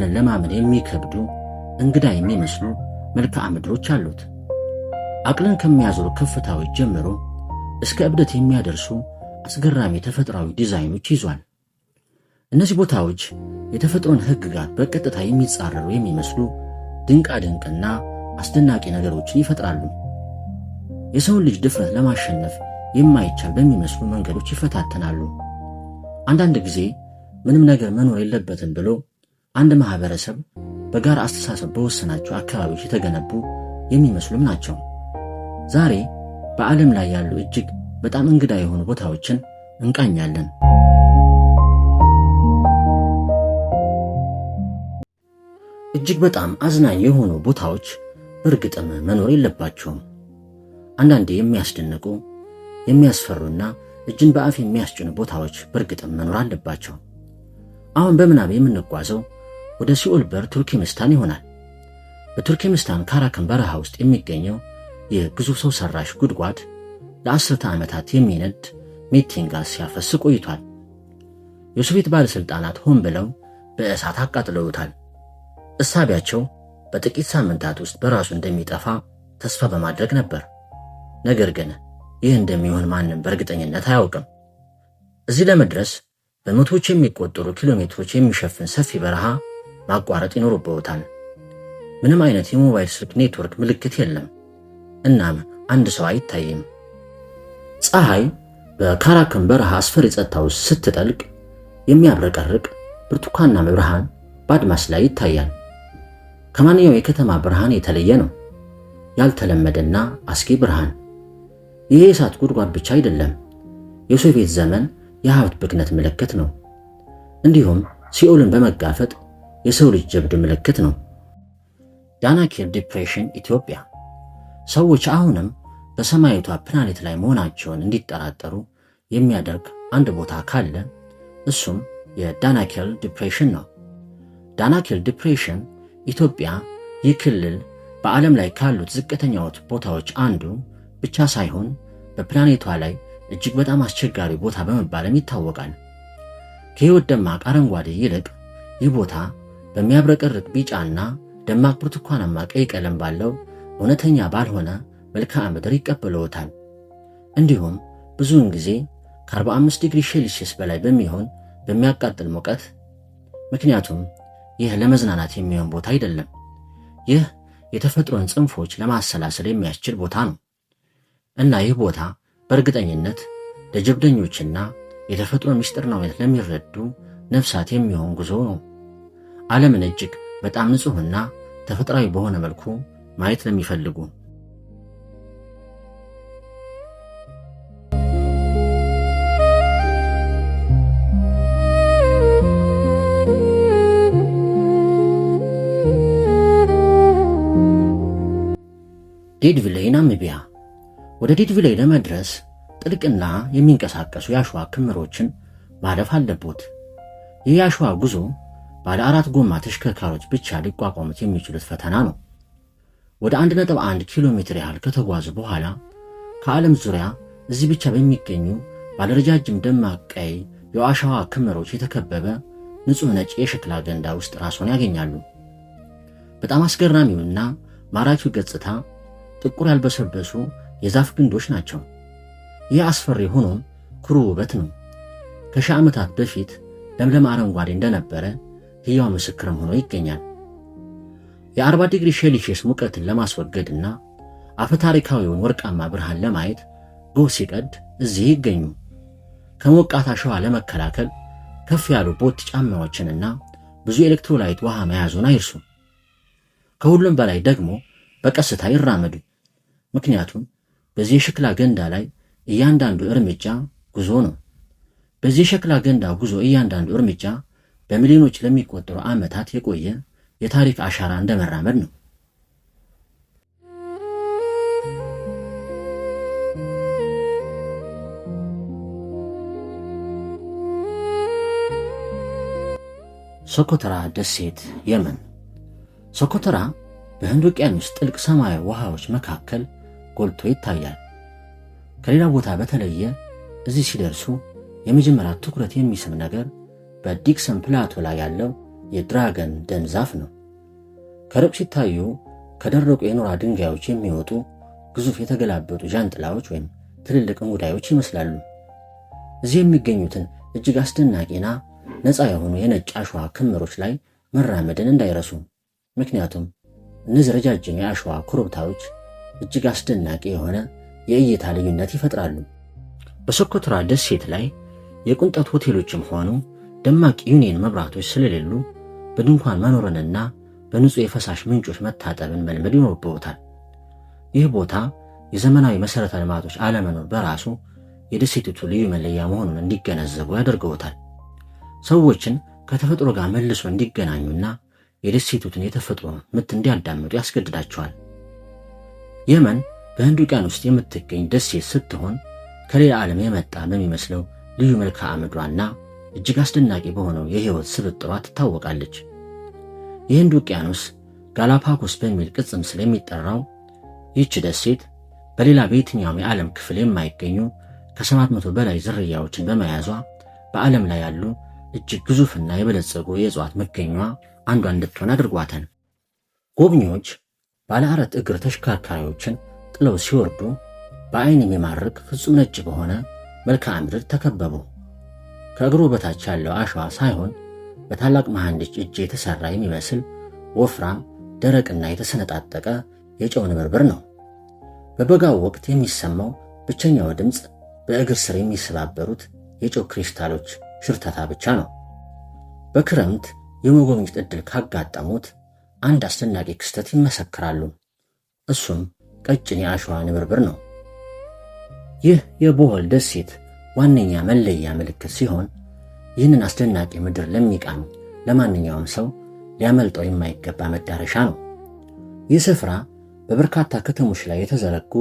ይህንን ለማመን የሚከብዱ እንግዳ የሚመስሉ መልክዓ ምድሮች አሉት። አቅልን ከሚያዞሩ ከፍታዎች ጀምሮ እስከ እብደት የሚያደርሱ አስገራሚ ተፈጥሯዊ ዲዛይኖች ይዟል። እነዚህ ቦታዎች የተፈጥሮን ሕግጋት በቀጥታ የሚጻረሩ የሚመስሉ ድንቃ ድንቅና አስደናቂ ነገሮችን ይፈጥራሉ። የሰውን ልጅ ድፍረት ለማሸነፍ የማይቻል በሚመስሉ መንገዶች ይፈታተናሉ። አንዳንድ ጊዜ ምንም ነገር መኖር የለበትም ብሎ አንድ ማህበረሰብ በጋራ አስተሳሰብ በወሰናቸው አካባቢዎች የተገነቡ የሚመስሉም ናቸው። ዛሬ በዓለም ላይ ያሉ እጅግ በጣም እንግዳ የሆኑ ቦታዎችን እንቃኛለን። እጅግ በጣም አዝናኝ የሆኑ ቦታዎች በእርግጥም መኖር የለባቸውም። አንዳንዴ የሚያስደንቁ፣ የሚያስፈሩና እጅን በአፍ የሚያስጭኑ ቦታዎች በእርግጥም መኖር አለባቸው። አሁን በምናብ የምንጓዘው ወደ ሲኦል በር ቱርክሜኒስታን ይሆናል። በቱርክሜኒስታን ካራከም በረሃ ውስጥ የሚገኘው የግዙፍ ሰው ሰራሽ ጉድጓድ ለአስርተ ዓመታት የሚነድ ሜቴን ጋዝ ሲያፈስ ቆይቷል። የሶቪየት ባለሥልጣናት ሆን ብለው በእሳት አቃጥለውታል። እሳቢያቸው በጥቂት ሳምንታት ውስጥ በራሱ እንደሚጠፋ ተስፋ በማድረግ ነበር። ነገር ግን ይህ እንደሚሆን ማንም በእርግጠኝነት አያውቅም። እዚህ ለመድረስ በመቶዎች የሚቆጠሩ ኪሎ ሜትሮች የሚሸፍን ሰፊ በረሃ ማቋረጥ ይኖርብዎታል። ምንም አይነት የሞባይል ስልክ ኔትወርክ ምልክት የለም። እናም አንድ ሰው አይታይም። ፀሐይ በካራከም በረሃ አስፈሪ ጸጥታ ውስጥ ስትጠልቅ የሚያብረቀርቅ ብርቱካናማ ብርሃን በአድማስ ላይ ይታያል። ከማንኛውም የከተማ ብርሃን የተለየ ነው። ያልተለመደና አስጊ ብርሃን። ይህ የእሳት ጉድጓድ ብቻ አይደለም፣ የሶቪየት ዘመን የሀብት ብክነት ምልክት ነው። እንዲሁም ሲኦልን በመጋፈጥ የሰው ልጅ ጀብድ ምልክት ነው። ዳናኪል Depression ኢትዮጵያ። ሰዎች አሁንም በሰማያዊቷ ፕላኔት ላይ መሆናቸውን እንዲጠራጠሩ የሚያደርግ አንድ ቦታ ካለ እሱም የዳናኪል Depression ነው። ዳናኪል Depression ኢትዮጵያ። ይህ ክልል በዓለም ላይ ካሉት ዝቅተኛዎች ቦታዎች አንዱ ብቻ ሳይሆን በፕላኔቷ ላይ እጅግ በጣም አስቸጋሪ ቦታ በመባልም ይታወቃል። ከሕይወት ደማቅ አረንጓዴ ይልቅ ይህ ቦታ በሚያብረቀርቅ ቢጫና ደማቅ ብርቱካናማ ቀይ ቀለም ባለው እውነተኛ ባልሆነ መልክዓ ምድር ይቀበለዎታል። እንዲሁም ብዙውን ጊዜ ከ45 ዲግሪ ሴልሺየስ በላይ በሚሆን በሚያቃጥል ሙቀት። ምክንያቱም ይህ ለመዝናናት የሚሆን ቦታ አይደለም። ይህ የተፈጥሮን ጽንፎች ለማሰላሰል የሚያስችል ቦታ ነው እና ይህ ቦታ በእርግጠኝነት ለጀብደኞችና የተፈጥሮ ምስጢርናዊነት ለሚረዱ ነፍሳት የሚሆን ጉዞ ነው። ዓለምን እጅግ በጣም ንጹሕና ተፈጥሯዊ በሆነ መልኩ ማየት ለሚፈልጉ። ዴድቪሌይ ናሚቢያ። ወደ ዴድቪሌይ ለመድረስ ጥልቅና የሚንቀሳቀሱ የአሸዋ ክምሮችን ማለፍ አለቦት። ይህ የአሸዋ ጉዞ ባለ አራት ጎማ ተሽከርካሪዎች ብቻ ሊቋቋሙት የሚችሉት ፈተና ነው። ወደ 1.1 ኪሎ ሜትር ያህል ከተጓዙ በኋላ ከዓለም ዙሪያ እዚህ ብቻ በሚገኙ ባለረጃጅም ደማቅ ቀይ የአሸዋ ክምሮች የተከበበ ንጹሕ ነጭ የሸክላ ገንዳ ውስጥ ራስዎን ያገኛሉ። በጣም አስገራሚውና ማራኪው ገጽታ ጥቁር ያልበሰበሱ የዛፍ ግንዶች ናቸው። ይህ አስፈሪ ሆኖም ኩሩ ውበት ነው። ከሺህ ዓመታት በፊት ለምለም አረንጓዴ እንደነበረ ሕያው ምስክርም ሆኖ ይገኛል። የ40 ዲግሪ ሴልሺየስ ሙቀትን ለማስወገድና አፈታሪካዊውን ወርቃማ ብርሃን ለማየት ጎህ ሲቀድ እዚህ ይገኙ። ከሞቃት አሸዋ ለመከላከል ከፍ ያሉ ቦት ጫማዎችንና ብዙ electrolyte ውሃ መያዙን አይርሱ። ከሁሉም በላይ ደግሞ በቀስታ ይራመዱ። ምክንያቱም በዚህ የሸክላ ገንዳ ላይ እያንዳንዱ እርምጃ ጉዞ ነው። በዚህ የሸክላ ገንዳ ጉዞ እያንዳንዱ እርምጃ በሚሊዮኖች ለሚቆጠሩ ዓመታት የቆየ የታሪክ አሻራ እንደመራመድ ነው። ሶኮትራ ደሴት የመን። ሶኮትራ በህንድ ውቅያኖስ ጥልቅ ሰማያዊ ውሃዎች መካከል ጎልቶ ይታያል። ከሌላ ቦታ በተለየ እዚህ ሲደርሱ የመጀመሪያ ትኩረት የሚስብ ነገር በዲክሰን plateau ላይ ያለው የድራገን ደን ዛፍ ነው። ከሩቅ ሲታዩ ከደረቁ የኖራ ድንጋዮች የሚወጡ ግዙፍ የተገላበጡ ዣንጥላዎች ወይም ትልልቅ እንጉዳዮች ይመስላሉ። እዚህ የሚገኙትን እጅግ አስደናቂና ነፃ የሆኑ የነጭ አሸዋ ክምሮች ላይ መራመድን እንዳይረሱ። ምክንያቱም እነዚህ ረጃጅም የአሸዋ ኮረብታዎች እጅግ አስደናቂ የሆነ የእይታ ልዩነት ይፈጥራሉ። በሶኮትራ ደሴት ላይ የቅንጦት ሆቴሎችም ሆኑ ደማቅ የ neon መብራቶች ስለሌሉ በድንኳን መኖርንና በንጹህ የፈሳሽ ምንጮች መታጠብን መልመድ ይኖርብዎታል። ይህ ቦታ የዘመናዊ መሠረተ ልማቶች አለመኖር በራሱ የደሴቲቱ ልዩ መለያ መሆኑን እንዲገነዘቡ ያደርገውታል። ሰዎችን ከተፈጥሮ ጋር መልሶ እንዲገናኙና የደሴቲቱን የተፈጥሮ ምት እንዲያዳምጡ ያስገድዳቸዋል። የመን በህንድ ውቅያኖስ ውስጥ የምትገኝ ደሴት ስትሆን ከሌላ ዓለም የመጣ በሚመስለው ልዩ መልክዓ ምድሯና እጅግ አስደናቂ በሆነው የህይወት ስብጥሯ ትታወቃለች። የህንድ ውቅያኖስ ጋላፓጎስ በሚል ቅጽል ስም የሚጠራው ይህች ደሴት በሌላ በየትኛውም የዓለም ክፍል የማይገኙ ከ700 በላይ ዝርያዎችን በመያዟ በዓለም ላይ ያሉ እጅግ ግዙፍና የበለጸጉ የእጽዋት መገኛ አንዷ እንድትሆን አድርጓታል። ጎብኚዎች ባለ አራት እግር ተሽከርካሪዎችን ጥለው ሲወርዱ በአይን የሚማርክ ፍጹም ነጭ በሆነ መልክዓ ምድር ተከበቡ። ከእግሩ በታች ያለው አሸዋ ሳይሆን በታላቅ መሐንዲስ እጅ የተሰራ የሚመስል ወፍራም፣ ደረቅና የተሰነጣጠቀ የጨው ንብርብር ነው። በበጋው ወቅት የሚሰማው ብቸኛው ድምፅ በእግር ስር የሚሰባበሩት የጨው ክሪስታሎች ሽርተታ ብቻ ነው። በክረምት የመጎብኘት ዕድል ካጋጠሙት አንድ አስደናቂ ክስተት ይመሰክራሉ። እሱም ቀጭን የአሸዋ ንብርብር ነው። ይህ የቦሆል ደሴት ዋነኛ መለያ ምልክት ሲሆን ይህንን አስደናቂ ምድር ለሚቃኝ ለማንኛውም ሰው ሊያመልጠው የማይገባ መዳረሻ ነው። ይህ ስፍራ በበርካታ ከተሞች ላይ የተዘረጉ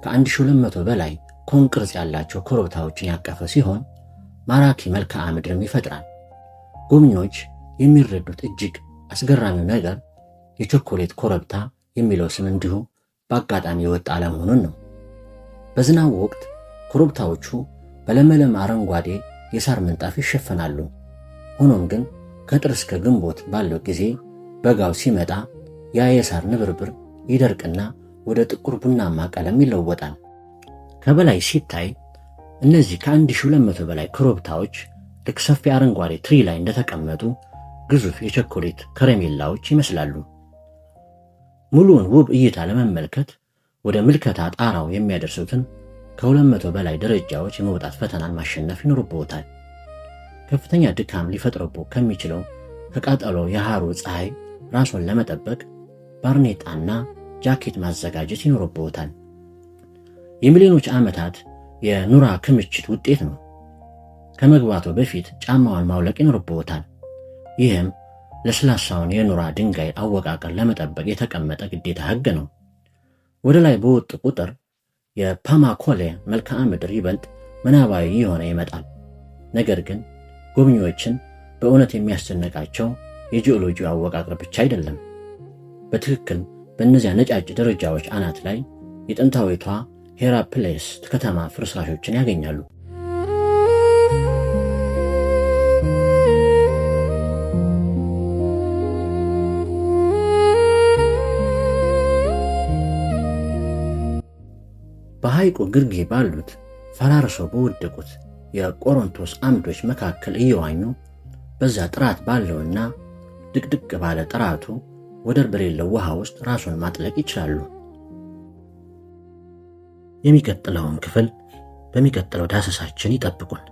ከ1200 በላይ cone ቅርጽ ያላቸው ኮረብታዎችን ያቀፈ ሲሆን ማራኪ መልክዓ ምድርም ይፈጥራል። ጎብኚዎች የሚረዱት እጅግ አስገራሚው ነገር የቾኮሌት ኮረብታ የሚለው ስም እንዲሁ በአጋጣሚ የወጣ አለመሆኑን ነው። በዝናቡ ወቅት ኮረብታዎቹ በለመለም አረንጓዴ የሳር ምንጣፍ ይሸፈናሉ። ሆኖም ግን ከጥር እስከ ግንቦት ባለው ጊዜ በጋው ሲመጣ ያ የሳር ንብርብር ይደርቅና ወደ ጥቁር ቡናማ ቀለም ይለወጣል። ከበላይ ሲታይ እነዚህ ከ1200 በላይ ኮረብታዎች ልክ ሰፊ አረንጓዴ ትሪ ላይ እንደተቀመጡ ግዙፍ የቸኮሌት ከረሜላዎች ይመስላሉ። ሙሉውን ውብ እይታ ለመመልከት ወደ ምልከታ ጣራው የሚያደርሱትን ከ200 በላይ ደረጃዎች የመውጣት ፈተናን ማሸነፍ ይኖርብዎታል። ከፍተኛ ድካም ሊፈጥርቦ ከሚችለው ከቃጠሎ የሐሩር ፀሐይ ራስዎን ለመጠበቅ ባርኔጣና ጃኬት ማዘጋጀት ይኖርብዎታል። የሚሊዮኖች ዓመታት የኑራ ክምችት ውጤት ነው። ከመግባቱ በፊት ጫማዋን ማውለቅ ይኖርብዎታል። ይህም ለስላሳውን የኑራ ድንጋይ አወቃቀር ለመጠበቅ የተቀመጠ ግዴታ ሕግ ነው። ወደ ላይ በወጡ ቁጥር የፓማኮሌ መልክዓ ምድር ይበልጥ ምናባዊ የሆነ ይመጣል። ነገር ግን ጎብኚዎችን በእውነት የሚያስደንቃቸው የጂኦሎጂ አወቃቀር ብቻ አይደለም። በትክክል በእነዚያ ነጫጭ ደረጃዎች አናት ላይ የጥንታዊቷ ሄራፕሌስ ከተማ ፍርስራሾችን ያገኛሉ። በሐይቁ ግርጌ ባሉት ፈራርሰው በወደቁት የቆሮንቶስ አምዶች መካከል እየዋኙ በዛ ጥራት ባለውና ድቅድቅ ባለ ጥራቱ ወደር በሌለው ውሃ ውስጥ ራሱን ማጥለቅ ይችላሉ። የሚቀጥለውን ክፍል በሚቀጥለው ዳሰሳችን ይጠብቁን።